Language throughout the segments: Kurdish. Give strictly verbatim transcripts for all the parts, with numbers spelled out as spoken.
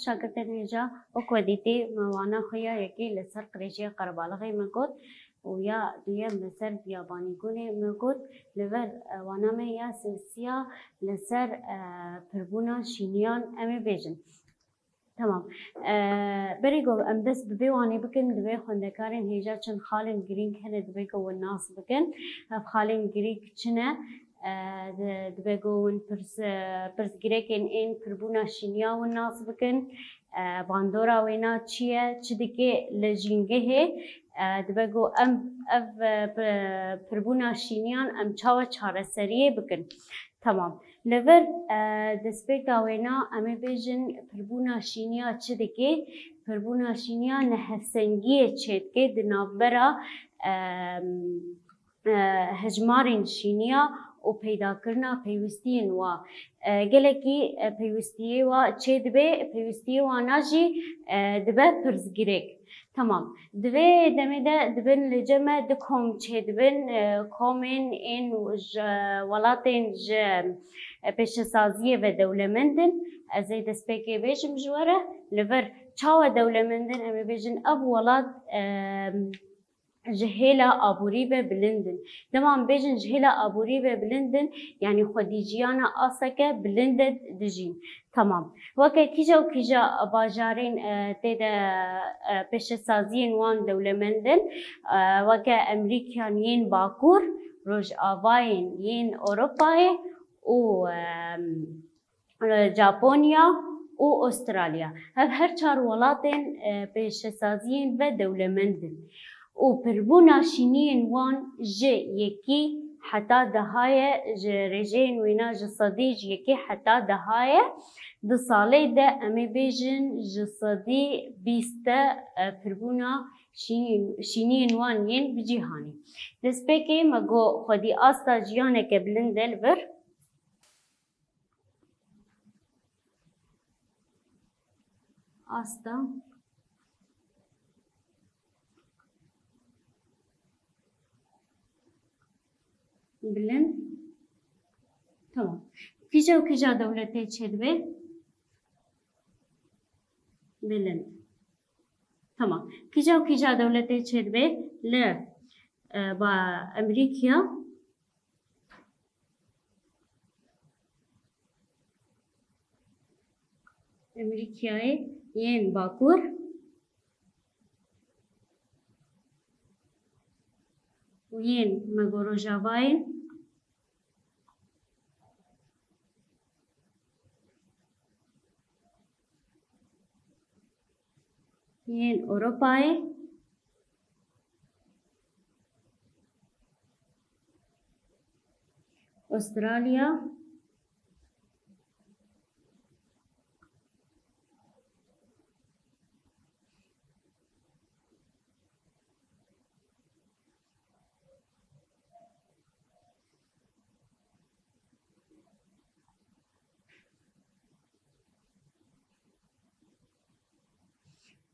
Şagirtên hêja, wek we dîtî, me wana xwe ya yekê li ser qirêjiya Qerebalixê me got û ya duyem li ser biyabanîbûnê me got. Li vir, e, wana me ya sêsiya li ser, e, pirbûna şîniyan em ê bêjin. Tamam. E, berê ku em dest bi vê wanê bikin, divê xwendekarên hêja çend xalên girîng hene, divê ku hûn nas bikin. Ev xalên girîng çi ne? E, di-, divê ku hûn pirs-, e, pirsgirêkên ên pirbûna şîniya hûn nas bikin. E, bandora wêna çi ye? Çi dike li jîngehê? E, divê ku em ev, e, pi-, pirbûna şîniyan em çawa çareseriyê bikin? Tamam. Li vir, e, destpêka wêna em ê bêjin pirbûna şîniya çi dike? Pirbûna şîniya nehevsengiyê çêdike di navbera, e, e, hejmarên şîniya û peydakirina peywistiyên wa. E, gelekî, e, peywistiyê wa çêdibe, peywistiyê wana jî, e, dibe pirsgirêk. Tamam. Di vê demê de dibin li cem me du kom çêdibin, e, komên ên ji welatên ji, e, pêşesaziyê ve dewlemend in. Ez ê destpêkê bêjim ji we re. Li vir çawa dewlemend in? Em ê bêjin ev welat, e, ji hêla aborî ve bilind in. Dema em bêjin ji hêla aborî ve bilind in, yanî xwedî jiyana asteke bilind e dijîn. Tamam. Weke kîja û kîja bajarên, e, tê de, e, pêşesaziyên wan dewlemend in, e, weke Emerîkiyan yên Bakur, Rojavayên yên Ewropayê û, e, Japonya û Australya. Ev her çar welatên, e, pêşesaziyên ve dewlemend in. Û pirbûna şîniyên wan ji yekî heta deha ye, ji rêjeyên wêna ji sedî ji yekî heta deha ye. Di salê de em ê bêjin ji sedî bîst e, e, pirbûna şînî-, şîniyên wan yên bi cîhanê. Destpêkê me got xwedî asta jiyaneke bilind e li vir. Asta bilind. Tamam. Kîja û kîja dewletê çêdibe? Bilind. Tamam. Kîja û kîja dewletê çêdibe? Li, e, ba Emerîkiya. Emerîkiyayê yên Bakur û yên me got Rojavayê yên Ewropayê, Australya,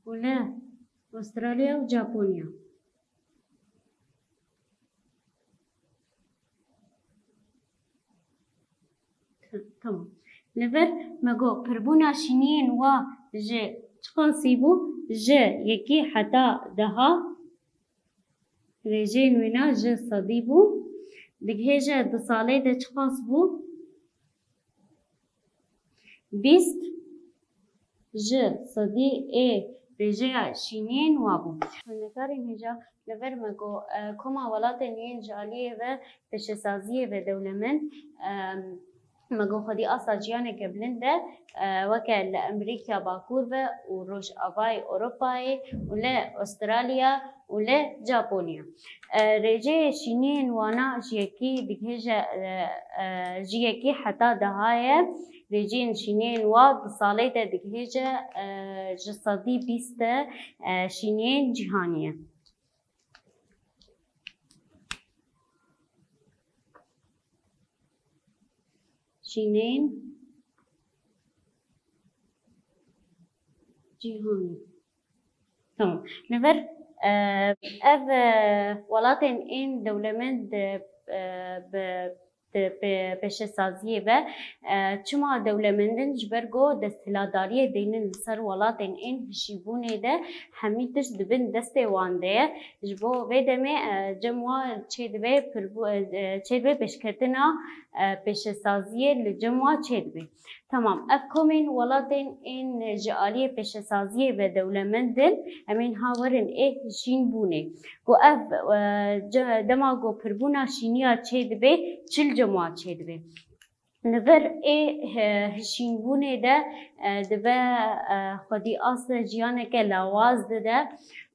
û li Australya û Japonya. Tamam. Li vir me got pirbûna şîniyên wa ji çiqasî bû? Ji yekî heta deha rêjeyên wêna ji sedî bû. Digihêje du salê de çiqas bû? Bîst ji sedî ê rêjeya şîniyên wa bû. Xwendekarên hêja, li vir me got, e, koma welatên yên ji aliyê ve pêşesaziyê ve dewlemend, e, me got xwedî asta jiyaneke bilind e, e, weke li Emerîkya Bakur ve û Rojavayê Ewropayê û li Australya û li Japonya. E, rêjeyê şîniyên wana ji yekî digihêje, e, e, ji yekî heta deha ye. Rêjeyên şîniyên wa di salê de digihêje, e, ji sedî bîst e, e, şîniyên cîhanî ye. Şînên cîhanê. Tamam. Li vir, e, ev, e, welatên ên dewlemend, e, bi di pê-, pêşesaziyê ve, e, çima dewlemend in? Ji ber ku desthilatdariyê deynin li ser welatên ên hişîbûnê de hemî tişt di bin destê wan de ye. Ji bo vê demê, e, cem wa çêdibe pirbû-, e, e, çêdibe pêşketina, e, pêşesaziyê li cem wa çêdibe. Tamam, ev komên welatên ên ji aliyê pêşesaziyê ve dewlemend in, em ên ha werin ê hişîn bûnê. Ku ev, e, ce-, dema ku pirbûna şîniya çêdibe, çi li cem wa çêdibe? Li vir ê, e, hişînbûnê de, e, dibe, e, xwedî asta jiyaneke lawaz dide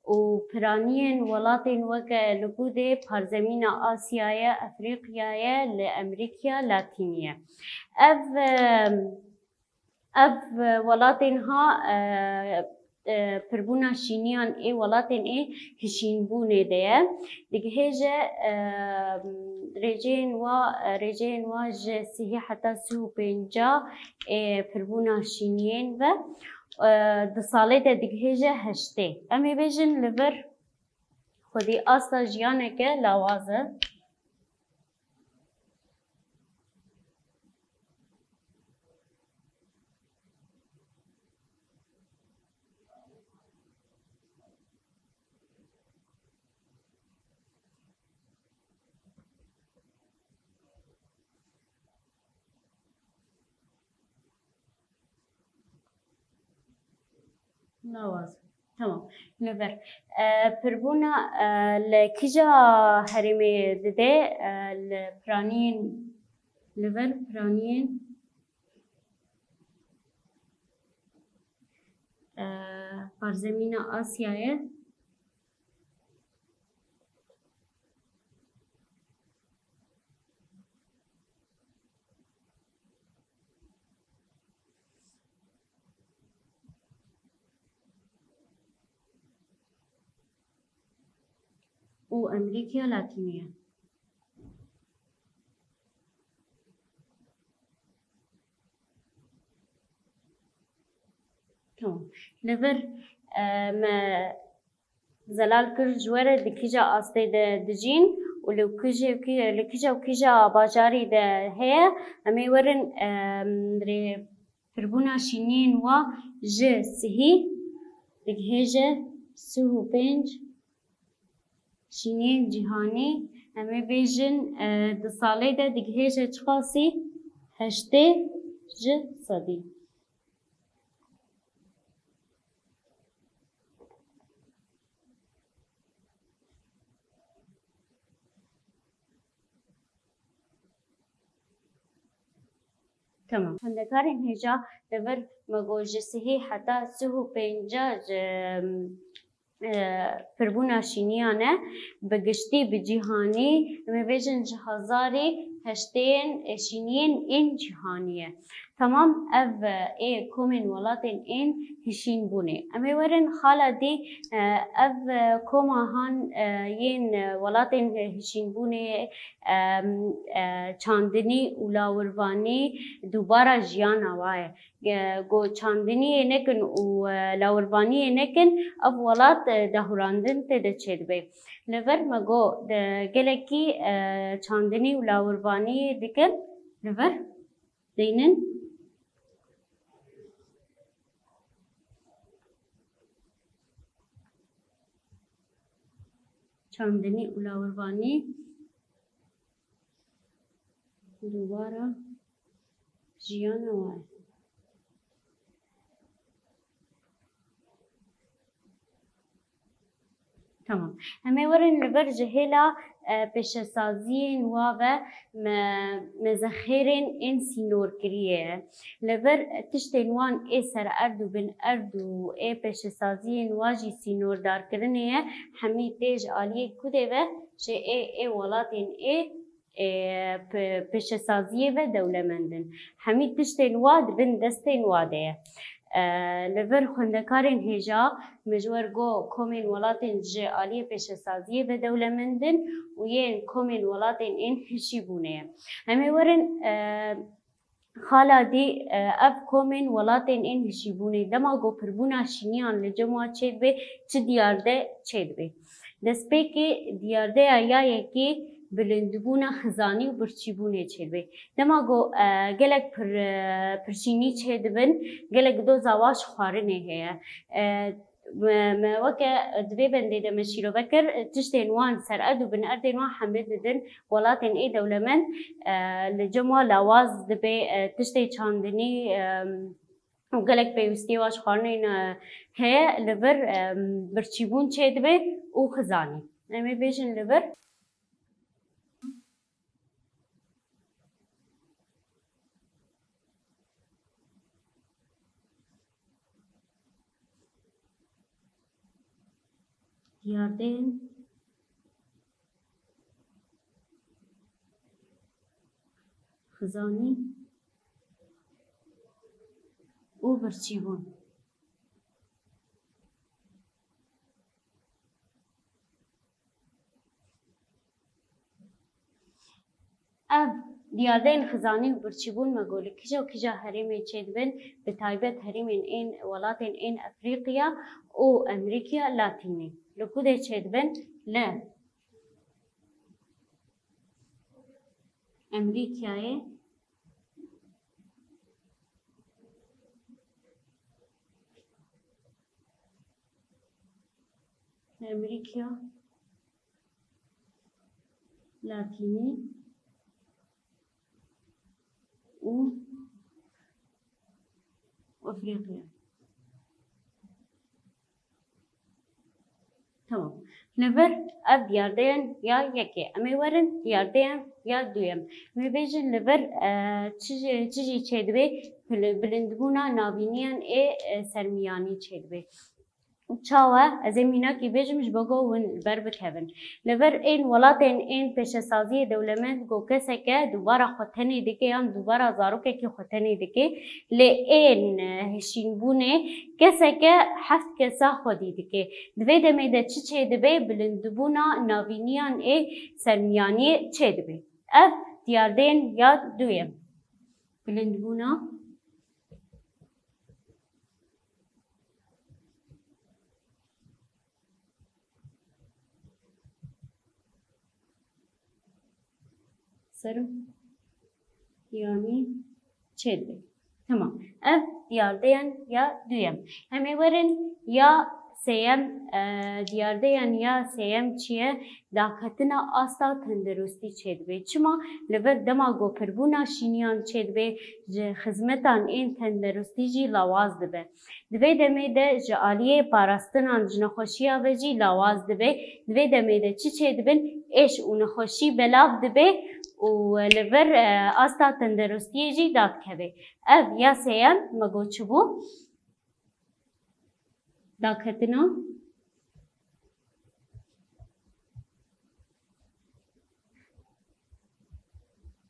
û piraniyên welatên weke li ku dê parzemîna Asyayê, Efrîqyayê, li Emerîkaya Latînî ye. Ev, e, ev welatên ha, e, e, pirbûna şîniyan ê welatên ê hişînbûnê de ye. Digihêje, e, rêceyên wa, rêceyên wa ji sihî heta sih û pênca ê pirbûna şîniyên ve, e, di salê de digihêje heştê. Em ê bêjin li vir xwedî asta jiyaneke lawaz e. Lawaz. Tamam. Li vir. E, pirbûna, e, li kîja herêmê dide, e, li piraniyên, li vir piraniyên, e, parzemîna Asyayê. Û Emerîkaya Latînî ye. Tamam. Li vir, e, me zelal kir ji we re di kîja astê de dijîn û li kîje-, kî-, li kîja û kîja bajarî de heye, em ê werin, em, rê pirbûna şîniyên wa ji sihî digihêje sih û pênc şîniyên cîhanî, em ê bêjin, e, di salê de digihêje çiqasî? Heştê ji sedî. Tamam. Xwendekarên hêja li vir me got ji sihî heta sih û pênca ji, e, pirbûna şîniyan e, bi giştî, bi cîhanî, em ê bêjin ji hezarî heştê yên, e, şîniyên ên cîhanî ye. Tamam, ev, e, ê komên welatên ên hişînbûnê. Em ê werin xala dî, e, ev, e, koma han, e, yên, e, welatên hişînbûnê, e, e, çandinî û lawirvanî dubara jiyana wa ye. E, ku çandiniyê nekin û, e, lawirvaniyê nekin, ev welat, e, dahurandin tê de çêdibe. Li vir me got, de gelekî, e, çandinî û lawirvaniyê dikin, li vir deynin. Çandinî û lawirvanî dubara jiyana wa ye. Tamam. Em ê werin li vir ji hêla, e, pêşesaziyên wa ve me, me zexêrên ên sînorkiriyê ye. Li vir tiştên wan ê sererd û binerd û ê pêşesaziyên wa jî sînordarkirinê ye. Hemî tê ji aliyê kudê ve, jê ê, ê welatên ê ê, pe-, pêşesaziyê ve dewlemend in. Hemî tiştên wa di bin destên wa de ye. E, li vir xwendekarên hêja, me ji wer got komên welatên ji aliyê pêşesaziyê ve dewlemend in û yên komên welatên ên hişîbûnê ye. Em ê werin, e, xala dî, e, ev komên welatên ên hişîbûnê dema ku pirbûna şîniyan li cem wa çêdibe, çi diyarde çêdibe? Destpêkê diyardeya ya yekê bilindbûna xizanî û birçîbûnê çêdibe. Dema ku, e, gelek pir-, e, pirçînî çêdibin, gelek doza wa ji xwarinê heye. E, me, me weke di vê bendê de me şîrove kir, tiştên wan ser erd û bin erdên wan hemê didin welatên ê dewlemend, e, li cem wa lawaz dibe, e, tiştê çandinî, e, û gelek pêwîstiyê wa ji xwarinên, e, heye li vir, e, birçîbûn çêdibe û xizanî. Em ê bêjin li vir. Diyardeyên xizanî û birçîbûn. Ev diyardeyên xizanî û birçîbûn me got li kîja û kîja herêmê çêdibin, bi taybet herêmên ên welatên ên Efrîqiya û Emerîkaya Latînî. Li ku de çêdibin? Li Emerîkayê Emerîkaya Latînî û Efrîqiya. Tamam. Li vir ev diyardeyan ya yekê. Em ê werin diyardeyan ya duyem. Em ê bêjin li vir, e, çi jî, çi jî çêdibe, bil-, bilindbûna navîniyan ê, e, sermiyanî çêdibe. Çawa? Ez ê mînakî bêjim ji bo ku hûn li ber bikevin. Li vir ên welatên ên pêşesaziyê dewlemend ku keseke dubara xwe tenê dike yan dubara zarokekî xwe tenê dike, lê ên, e, hişînbûnê keseke heft kesa xwedî dike. Di vê demê de çi çêdibe? Bilindbûna navîniyan ê sermiyaniyê çêdibe. Ev diyardeyên ya duyem. Bilindbûna sermiyanî çêdibe. Tamam. Ev diyardeyan ya duyem. Em ê werin ya sêyem, e, diyardeyan ya sêyem çi ye? Daketina asta tendirustî çêdibe. Çima? Li vir dema ku pirbûna şîniyan çêdibe, ji xizmetan ên tendirustî jî lawaz dibe. Di vê demê de ji aliyê parastinan ji nexweşiya ve jî lawaz dibe. Di vê demê de çi çêdibin? Êş û nexweşî belav dibe û li vir, e, asta tendirustiyê jî dadikeve. Ev ya sêyem me got çi bû? Daketina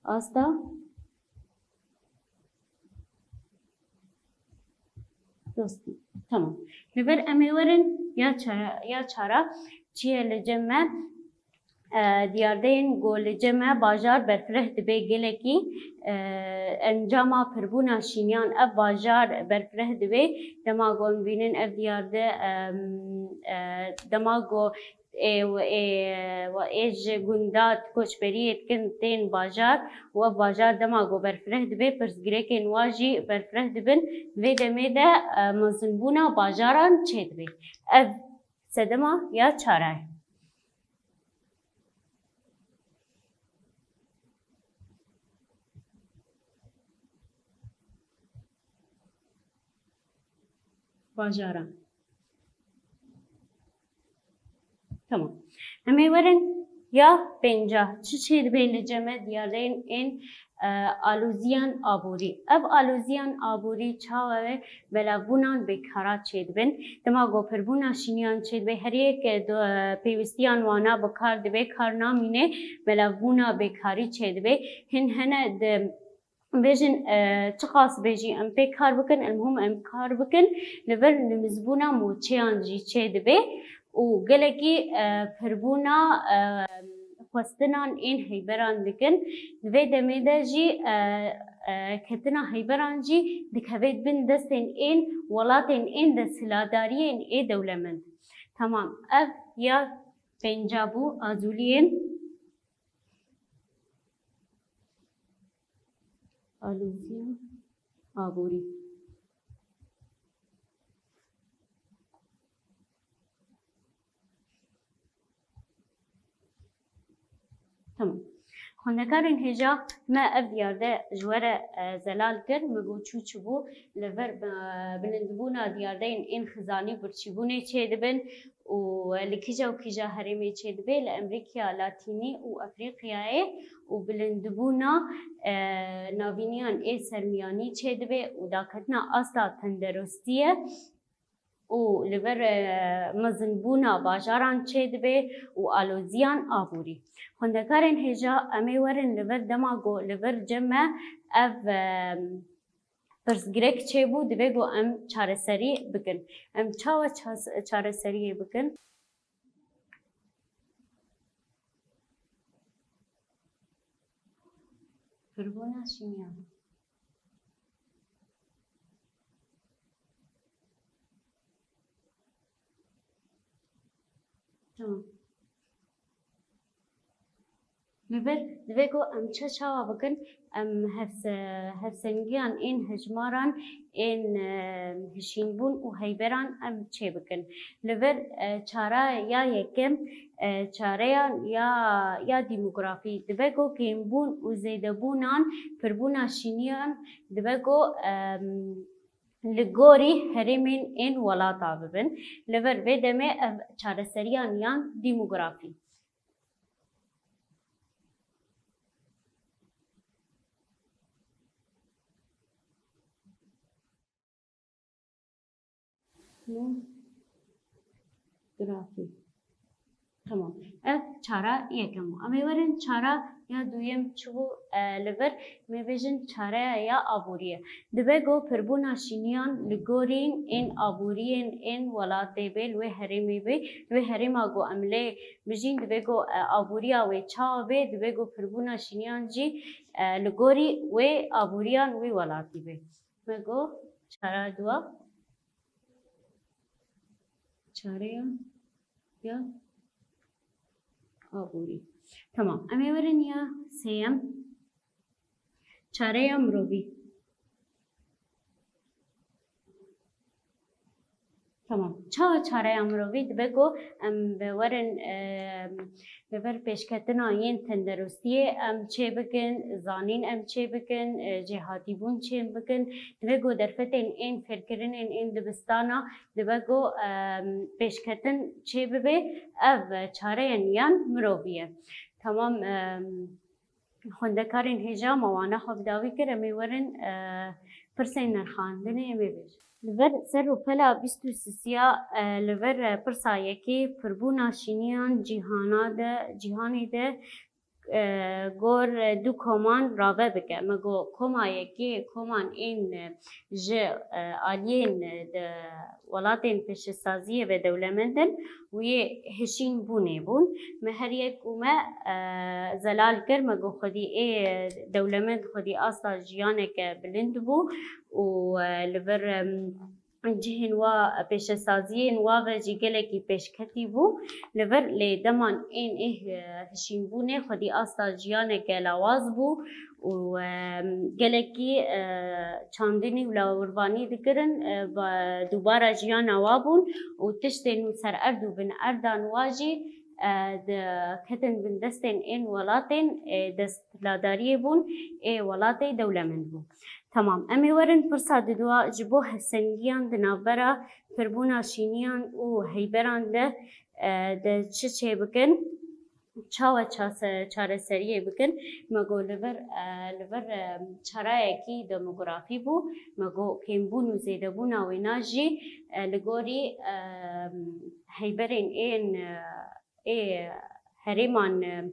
asta dostî. Tamam. Li vir em ê werin ya çara, ya çara çi ye li cem me? E, diyardeyên ku li cem me bajar berfireh dibe gelekî, e, encama pirbûna şîniyan ev bajar berfireh dibe. Dema ku em bînin ev diyarde, em, e, dema ku ê, ê, ê ji gunda koçberiyê dikin tên bajar û ev bajar dema ku berfireh dibe, pirsgirêkên wa jî berfireh dibin. Vê demê de, e, mezinbûna bajaran çêdibe. Ev sedema ya çara ye. Bajaran. Tamam. Em ê werin ya pênca. Çi çêdibe li cem me diyareyên ên, e, alûziyan aborî? Ev alûziyan aborî çawa ye? Belavbûnan bêkara çêdibin. Dema ku pirbûna şîniyan çêdibe, her yek, e, do-, e, pêwîstiyan wana bi kar dibe, kar namîne, belavbûna bêkarî çêdibe. Hin hene di Bêjin, e, çiqas bê jî em pê kar bikin, elmuhim em kar bikin, li vir nimizbûna moçeyan jî çêdibe û gelekî, e, pirbûna, e, xwestinan ên heyberan dikin. Di vê demê de jî, e, e, ketina heyberan jî dikeve bin destên ên welatên ên desthiladariyên ê dewlemend. Tamam, ev ya pênca bû, azûliyên. Aloziyên aborî. Tamam. Xwendekarên hêja me ev diyarde ji we re, e, zelal kir. Me got çû çi bû. Li vir, e, bilindbûna diyardeyên ên xizanî birçîbûnê çêdibin û li kîja û kîja herêmê çêdibe, li Emerîkaya Latînî û Efrîqiyayê û bilindbûna, e, navîniyan ê sermiyanî çêdibe û daketina asta tenderustiyê û li vir, e, mezinbûna bajaran çêdibe û aloziyan aborî. Xwendekarên hêja, em ê werin li vir dema ku li vir cem me ev, e, pirsgirêk çêbû, divê ku em çareserî bikin. Em çawa ças-, çareseriyê bikin? Pirbûna şîniyan. Tamam. Li vir divê ku em çi çawa bikin, em hevse-, hevsengiyan ên hejmaran ên, e, hişînbûn û heyberan em çêbikin. Li vir, e, çareya yekem, e, çareya ya, ya demografî. Divê ku kêmbûn û zêdebûnan pirbûna şîniyan divê ku, em, li gorî herêmên ên welata bibin. Li vir vê demê ev çareseriyan yan demografî. Demografî. Tamam. Ev çara yekem bû. Em ê werin çara ya duyem çi bû, e, li vir? Em ê bêjin çareya ya aboriyê. Divê ku pirbûna şîniyan li gorîn ên aboriyên ên welatê bê, li wê herêmê bê, li wê herêma ku em lê bijîn, divê ku, e, aboriya wê çawa bê, divê ku pirbûna şîniyan jî, e, li gorî wê aboriyan wî welatî bê. Me got çara dua. Çareya ya aborî. Tamam. Em ê werin ya sêyem. Çareya mirovî. Tamam. Çawa çareya mirovî? Divê ku em bi werin, e, li vir pêşketina yên tenderustiyê em çêbikin, zanîn em çêbikin, e, jêhatîbûn çêbikin. Divê ku derfetên ên fêrkirinên ên dibistana, divê ku, e, pêşketin çêbibe, ev çareyên yan mirovî ye. Tamam, e, xwendekarên hêja me wana xwe bi dawî kir, em ê werin, e, pirsên nirxandinê em ê bêjin. Li vir ser rûpela bîst û sisiya, e, li vir, e, pirsa yekê, pirbûna şîniyan cîhana de, cîhanê de, e, gor, e, du koman rave bike. Me got koma yekê, koman ên, e, ji, e, aliyên, e, di welatên pêşesaziyê ve dewlemend in û yê hişîn bûnê bûn. Me her yek û me, e, zelal kir, me got xwedî ê dewlemend xwedî asta jiyaneke bilind bû û, e, li vir, em, cihên wa, pêşesaziyên wa ve jî gelekî pêşketî bû. Li vir lê deman ên ê, e, hişînbûnê xwedî asta jiyaneke lawaz bû û, e, gelekî, e, çandinî û lawirvanî dikirin, e, ba-, dubara jiyana wa bûn û tiştên nû ser erd û bin erdan wa jî, e, diketin bin destên ên welatên, e, desthiladariyê bûn, ê welatê dewlemend bû. Tamam, em ê werin pirsa didua ji bo hevsengiyan di navbera pirbûna şîniyan û heyberan de, e, de çi çêbikin? Çawa çase-, çareseriyê bikin? Me got li vir, e, li vir, e, çarayekî demografî bû. Me got kêmbûn û zêdebûna wêna jî, e, li gorî, e, heyberên ên, e, ê herêman, e,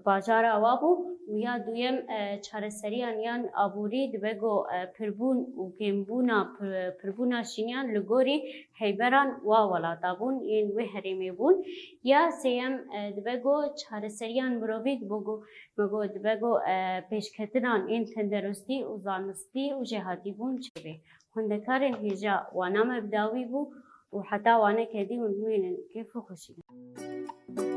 bajara wa bû û ya duyem, e, çareseriyan yan aborî dibe ku, e, pirbûn û kêmbûna pir-, pirbûna şîniyan li gorî heyberan wa welata bûn, yên wê herêmê bûn. Ya sêyem, e, dibe ku çareseriyan mirovî dibe ku, me got, dibe ku, e, pêşketinan ên tenderustî û zanistî û jêhatîbûn çêbê. Xwendekarên hêja wana me bi dawî bû û heta waneke dî hûn bimînin kêf û xweşî.